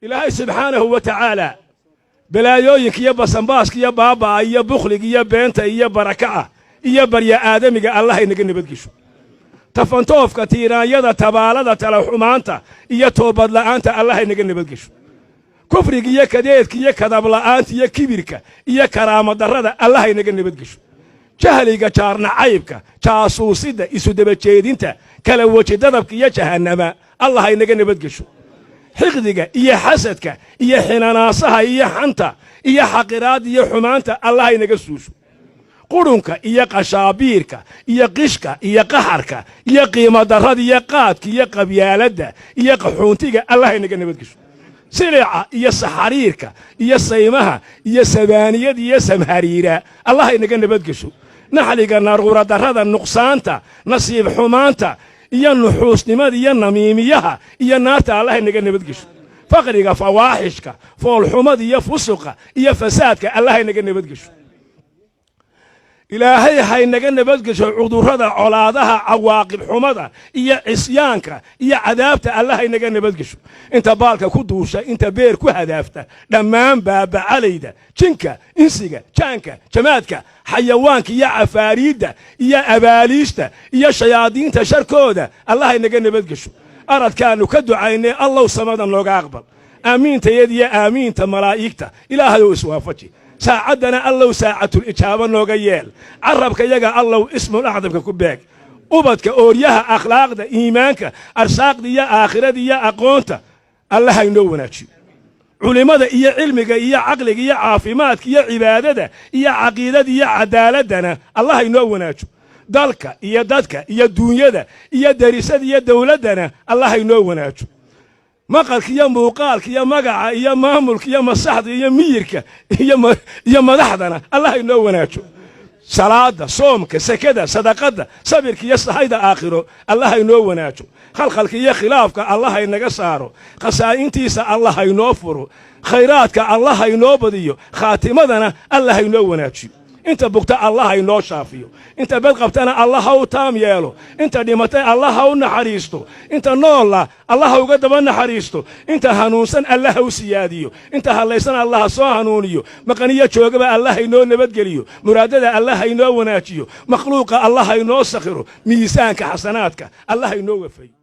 Ilaahay subxaanahu wa tacaala balaayooyinka iyo basanbaaska iyo baaba'a iyo bukhliga iyo beenta iyo barakaca iyo barya aadamiga Allah inaga nabadgesho. Tafantoofka, tiiraanyada, tabaalada, talaxumaanta iyo toobadla'aanta Allah inaga nabadgesho. Kufriga iyo kadeedka iyo kadabla'aanta iyo kibirka iyo karaamadarrada Allah inaga nabadgesho. Jahliga, jaarnacaybka, jaasuusidda, isudabajeedinta, kala weji dadabka iyo jahannama Allah inaga nabadgesho. Xiqdiga iyo xasadka iyo xinanaasaha iyo xanta iyo xaqiraadda iyo xumaanta Allah inaga suusho. Qurunka iyo qashaabiirka iyo qishka iyo qaxarka iyo qiimo darrada iyo qaadka iyo qabyaaladda iyo qaxuuntiga Allah inaga nabadgesho. Silica iyo saxariirka iyo saymaha iyo sabaaniyada iyo samhariira Allah inaga nabadgesho. Naxliga, naruuradarrada, nuqsaanta, nasiib xumaanta iyo nuxuusnimada iyo namiimiyaha iyo naarta Allah inaga nabadgesho. Faqriga, fawaaxishka, foolxumada iyo fusuqa iyo fasaadka Allah inaga nabadgesho. Ilaahay haynaga nabadgesho cudurrada, colaadaha, cawaaqib xumada iyo cisyaanka iyo cadaabta Allah haynaga nabadgesho. Inta baalka ku duusha, inta beer ku hadaafta, dhammaan baabacalayda, jinka, insiga, jaanka, jamaadka, xayawaanka iyo cafaariidda iyo abaaliista iyo shayaadiinta sharkooda Allah haynaga nabadgesho. Aradkaannu ka ducaynay, Allow samada nooga aqbal. Aamiintayad iyo aamiinta malaa'igta Ilaahayow iswaafaji. Saacaddana Allow saacatul ijaabo nooga yeel. Carabka yaga Allow ismul acdamka ku beeg. Ubadka, ooryaha, akhlaaqda, iimaanka, arsaaqda iyo aakhirada iyo aqoonta Allah haynoo wanaajiyo. Culimmada iyo cilmiga iyo caqliga iyo caafimaadka iyo cibaadada iyo caqiidada iyo cadaaladdana Allah haynoo wanaajo. Dalka iyo dadka iyo duunyada iyo derisada iyo dowladdana Allah haynoo wanaajo. Maqalka iyo muuqaalka iyo magaca iyo maamulka iyo masaxda iyo miyirka iyo madaxdana Allah inoo wanaajo. Salaada, soomka, sekada, sadaqadda, sabirka iyo sahayda aakhiro Allah inoo wanaajo. Khalkhalka iyo khilaafka Allah inaga saaro. Khasaa'intiisa Allah haynoo furo. Khayraadka Allah haynoo badiyo. Khaatimadana Allah haynoo wanaajiyo. Inta bugta Allah haynoo shaafiyo. Inta bed qabtana Allah ha u taam yeelo. Inta dhimatay Allah ha u naxariisto. Inta noolla Allah ha uga daba naxariisto. Inta hanuunsan Allah ha u siyaadiyo. Inta hadlaysan Allah ha soo hanuuniyo. Maqaniyo joogaba Allah haynoo nabadgeliyo. Muraadada Allah haynoo wanaajiyo. Makhluuqa Allah haynoo sakhiro. Miisaanka xasanaadka Allah haynoo wafayo.